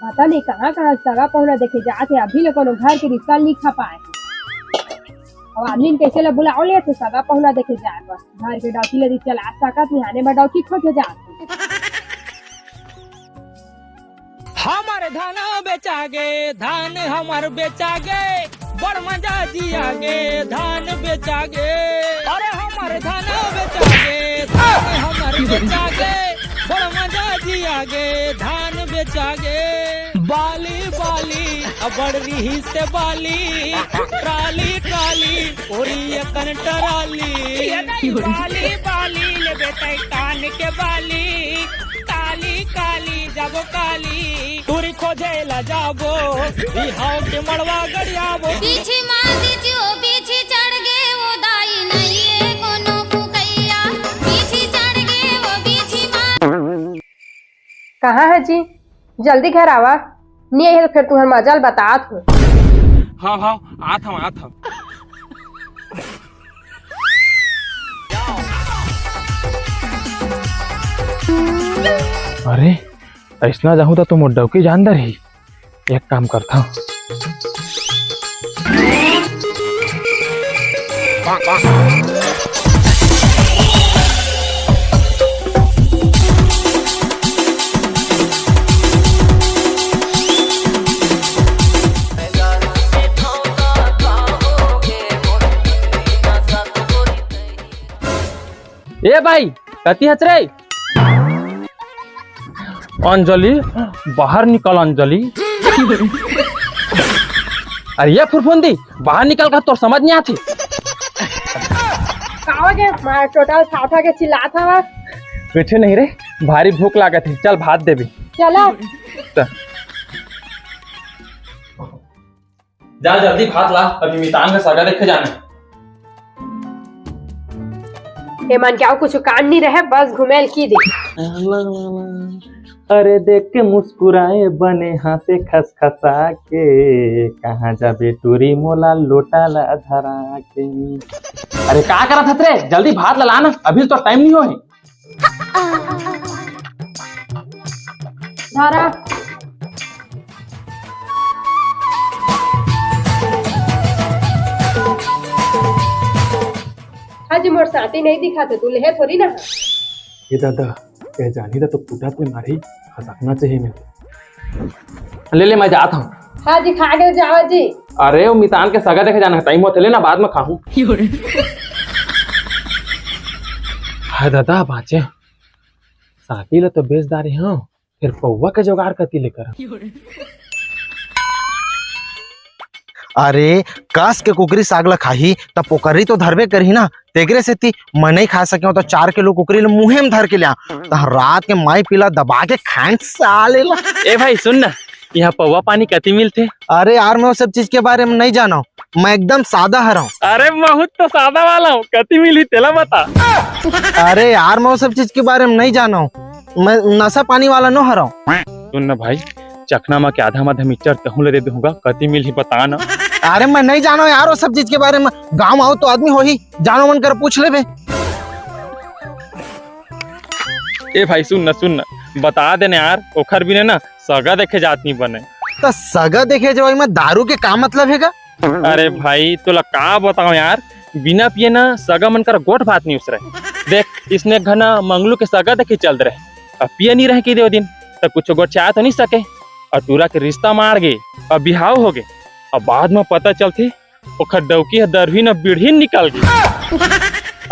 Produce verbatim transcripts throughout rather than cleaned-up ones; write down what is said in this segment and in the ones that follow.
पता नहीं कहाँ कहाँ सगा पहुना देखे जात हे, अभी ले कोनो घर के रिश्ता नहीं खपाए। अब आदमी कइसे ला बुलाओ ले थे सगा पहुना देखे जाए बर? घर के डौकी ले चला सकत नहीं, आने बर डौकी खोजे जात हे। हमर धान बेचा गे, धान हमर बेचा गे, बड़ मजा जिया गे, धान बेचा गे। अरे हमर धान बेचा गे, धान हमर बेचा गे, बड़ मजा जिया गे, धान बेचा गे। बाली बाली, अबड़ रिहिस बाली, ट्राली ट्राली, ओरी एकन टराली। बाली बाली, लेबे तै कान के बाली। काली काली जाबो काली, टूरी खोजे ला जाबो, बिहाव के मड़वा गड़ियाबो। पीछे मार दीजियो, पीछे चढ़ गे वो दाई, नहीं ये कोनो फुकैया। पीछे चढ़ गे वो पीछे मार। कहाँ है जी? जल्दी घर आवा, नहीं आई है तो फिर तुम्हार मजा ल बतात हूँ। हाँ हाँ, आत हूँ, आत हूँ। अरे, अइसना जाहूं त तो मोर डौकी जान डरही। एक काम करथंव। ए भाई, कति हच रे? अंजलि, बाहर निकल अंजलि। अरे ये फुरफुंदी, बाहर निकल का, तोर समझ नहीं आती। का हो गे? मार टोटल खा खा के चिल्लात हवा। कुछ नहीं रे, भारी भूख लागत हे, चल भात देबे। चला। चल। जा जल्दी भात ला, अभी मितान के सगा देखे जाना। एमन के अउ कुछ काम नहीं रहे, बस घुमेल की दे। अरे देख के मुस्कुराए बने हंसे खसखसा के, कहाँ जाबे टूरी मोला लोटा ला धरा के। अरे का करत हस रे, जल्दी भात ला ला ना, अभी तो टाइम नहीं होए। धारा। आज मोर साथी नहीं दिखा तो तू लेहे थोड़ी ना। ए दादा, ए जानी दा तो पुटत में मारी, खसकना चाहिए मैं। ले ले, मैं जात हूँ। हाँ जी, खा के जाओ जी। अरे, वो मितान के सगा देखे जाना है, टाइम होते ले ना, बाद में खाहूँ। हाय दादा, बाँचे। साटी ला तो बेच डारे हंव, फेर पौवा के जुगाड़ कति ले करंव? अरे, कस के कुकरी साग ला खाही, त पोकरी तो धरबे करही ना। तेकरे सेती मैं नइ खा सकेंव, त चार किलो कुकरी ला मुंहे में धर के ल्या। त रात के माई पीला दबा के खाएंव साले ला। ए भाई सुन ना, इहाँ पौवा पानी कति मिलथे? अरे यार, मैं वो सब चीज के बारे में नइ जानंव, मैं एकदम सादा हरंव। अरे महूँ तो सादा वाला हंव, कति मिलही तेला बता। अरे यार, मैं वो सब चीज के बारे में नइ जानंव, मैं नशा पानी वाला नो हरंव। सुन ना भाई, चखना मा के आधा माधा मिक्सचर तहूँ ला दे दूंगा, कति मिलही बता ना। अरे मैं नइ जानंव यार वो सब चीज के बारे में, गाँव आंव तो आदमी होही, जानो मन कर पूछ लेबे। ए भाई सुन ना, सुन ना, बता दे ना यार, ओखर बिना ना सगा देखे जात नइ बने। त सगा देखे जवई में दारू के का मतलब हे गा? अरे भाई, तोला का बतांव यार, बिना पिए ना सगा मन कर गोठ भात नइ उसरे। देख, इसने घना मंगलू के सगा देखे चल दे रहे, अब पिए नइ रहे कि दे ओ दिन, त कुछ गोठ चाय तो नइ सके। अउ टूरा के रिश्ता माड़ गे, अब बिहाव हो गे, अब बाद में पता चलथे ओखर डौकी ह दरही न बीड़ही निकल गे।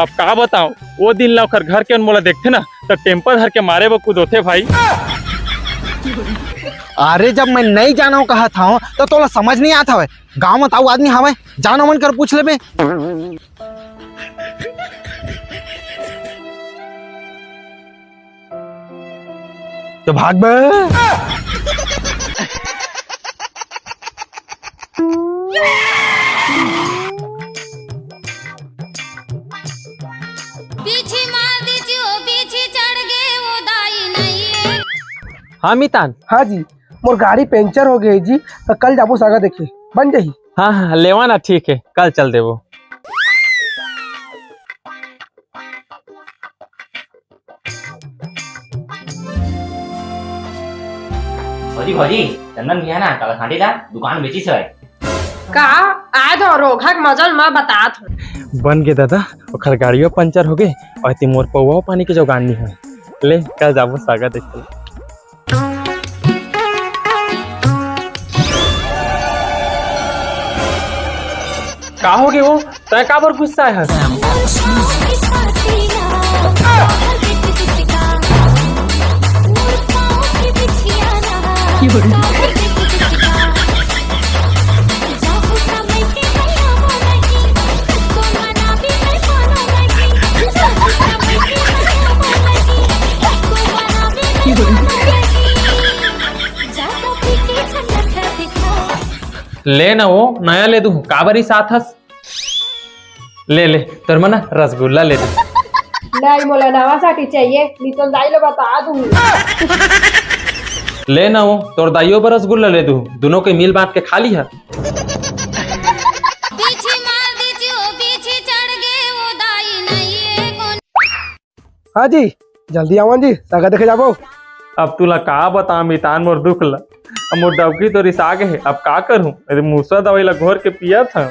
अब का बतांव, ओ दिन ला ओखर घर के मन मोला देखथे ना, त टेम्पर धर के मारे बर कूद होथे भाई। अरे, जब मैं नइ जानंव कहत हंव, त तोला समझ नइ आत हवय। गांव म त अउ आदमी हवय, जानो मन कर पूछ लेबे। त भाग बे। पीछे मार दीजिए, पीछे चढ़ गए वो दाई नहीं है। हाँ मितान। हाँ जी, मोर गाड़ी पंचर हो गई जी, त कल जाबो सगा देखे, बन जाही। हाँ हाँ, लेवा ना, ठीक है, कल चल देबो। भौजी, भौजी, चंदन भैया ना कल खांटी ला दुकान बेचिस हवय। का? आय तो रोघा के मजा ल मैं बतात हूँ। बन गे दादा, ओखर गाड़ियो पंचर हो गे, अउ एती मोर पौवा पानी के जुगाड़ नइ होय। ले, कल जाबो सागा देखे। का हो गे वो? तैं काबर गुस्साए हस? ले ना वो, नया ले दूँ, काबर रिसात हस? ले, ले, तोर मन रसगुल्ला ले दे। नहीं, मोला नवा साटी चाहिए, नहीं तो दाई ला बता दूंगी। ले ना वो, तोर दाइयो बर रसगुल्ला ले दू, दोनों के मिल बांट के खा लिहा। पीछे मार दीजिए, वो पीछे चढ़ गए, वो दाई नहीं है कौन। हाँ जी, जल्दी आवन जी, सागा देखे जाबो। अब तुला का बताओं मितान मोर दुख ला। अब मोर डबकी तो रिसा गे हे, अब का करूं? अरे मूसा दवाई ला घोर के पियत हंव।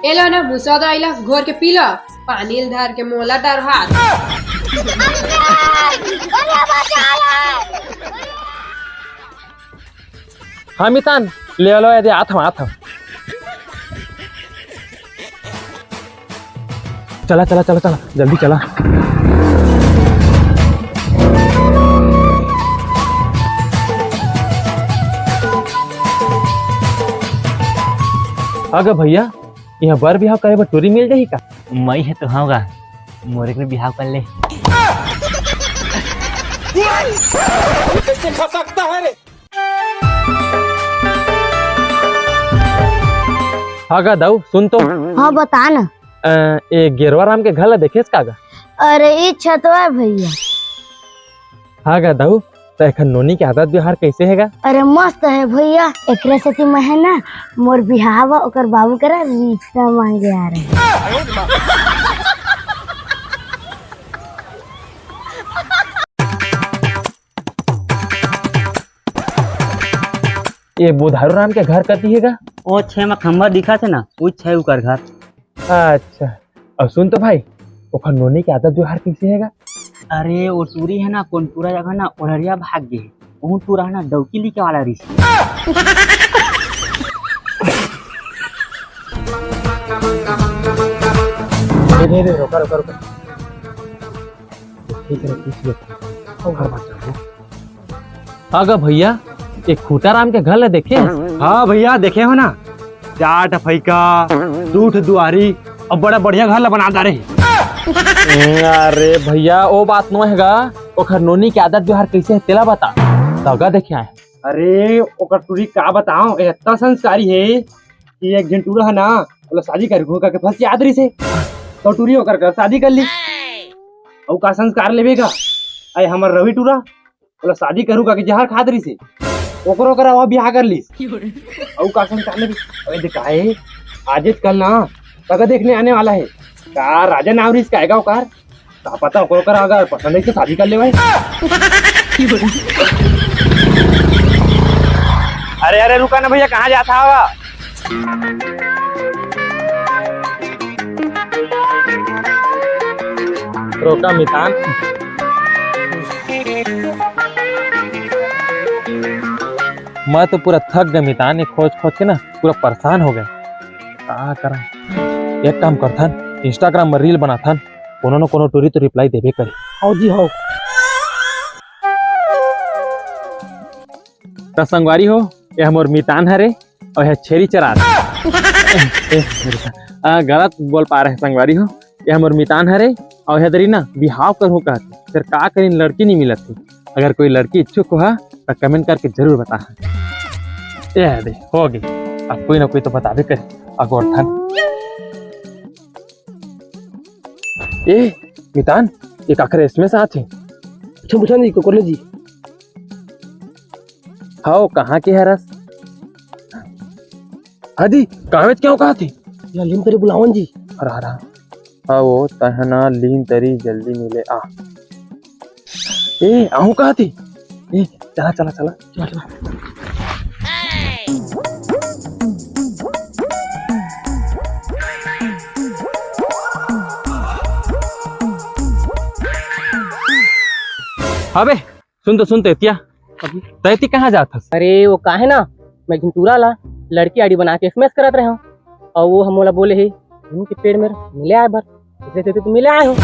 ए लो ना, मूसा दवाई ला घोर के पी लो, पानी ल धर के मोला डर हाथ। हाँ मितान, ले लो, ये दे, आत हंव, आत हंव। चला, चला, चला, चला, जल्दी चला। अगर भैया, यहाँ बर बिहाव करे बर टूरी मिल जाही का? मई हे तो हंव गा, मोरे के बिहाव कर ले। हाँ गा दाऊ, सुन तो। हाँ, बता ना। अ, ए गेरवा राम के घर ला देखेस का गा? अरे, ई छतवा हे भैया। हाँ गा दाऊ, त एखर नोनी के आदत व्यवहार कैसे हे गा? अरे, मस्त हे भैया। एकरे सेती मैं हे ना, मोर बिहाव ओकर बाबू करा रिश्ता मांगे आ रहे। ये बुधारू राम के घर कती हे गा? ओ छे म खंभा दिखत हे ना, उ छे उकर घर। अच्छा, अउ सुन तो भाई, ओखर नोनी के आदत व्यवहार कैसे हे गा? अरे, ओ टूरी हे ना, कोन टूरा जगह ना, ओढ़रिया भाग गे हे। ओहू टूरा हे ना, डौकी लिके वाला रिस। रे, रे, रे, रोका, रोका, रोका। ठीक है, पूछ लेते हैं। और बात करो। हाँ गा भैया, एक खूटा राम के घर ला देखे? हाँ भैया, देखे हो ना, चार ठा फैका, दू ठा दुआरी, अउ बड़ा बढ़िया घर ला बना डारे हे। अरे भैया, ओ बात नो हे गा, ओखर नोनी के आदत व्यवहार कैसे हे, तेला बता, तगा देखे आए। अरे, ओकर टूरी का बताओ, ए अतना संस्कारी हे कि एक झन टूरा हे ना, ओला शादी करे घूर करके फंस याद रहिस हे, तो टूरी ओकर कर शादी कर ली। अउ का संस्कार लेबे गा? अरे, हमर रवि टूरा, ओला शादी करू का के जहर खात रहिस हे, ओकरो करा वो बियाह कर लिस। अउ का संस्कार लेबे? अबे देख काहे, आजेच कल ना, तगा देखने आने वाला हे। का राजा नाव रहिस का, आएगा ओकर? का पता ओकरो करा अगर पसंद हे तो शादी कर ले भाई। अरे, अरे, रुका ना भैया, कहाँ जात हवा? रोका मितान। मैं तो पूरा थक गे मितान, ये खोज खोज के ना पूरा परेशान हो गे। का करा? एक काम करथन, Instagram में reel बनाथन, कोनो न कोनो टूरी तो reply देबे करे। हव जी, हव। त संगवारी हो, ये हमर मितान हरे, अउ ये छेरी चरात। ए, ए, आ, गलत बोल पा रहे संगवारी हो, ये हमर मितान हरे, अउ ये दरी ना बिहाव करहूँ कहत, फेर का करिन, लड़की नहीं मिलत हे। अगर कोई लड़की इच्छुक हो, त comment करके जरूर बता। ये दे, हो गे, अब कोई ना कोई तो बताबे करे, अगोरथन। ए, मितान, ये काकर इसमें से आथे? अच्छा, पूछा नहीं, कोकोले जी। हव, कहाँ के हरस? हाँ जी, कावेज क्या हो कहा थी? या लीन तरी बुलावन जी। अरे, अरे। हव, तहना लीन तरी जल्दी मिले आ। ए, हमू कहा थी। ए, चला, चला, चला। चला, चला। अबे, सुन तो, सुन तो, एतिया। तैती कहाँ जात हस? अरे, वो का हे ना, मैं एक झिन टूरा ला लड़की आईडी बना के एसएमएस करत रहे हूँ, और वो हमोला बोले हे, "तुम के पेड़ में मिले आए बर।" इसलिए तो तुम मिले आए हो।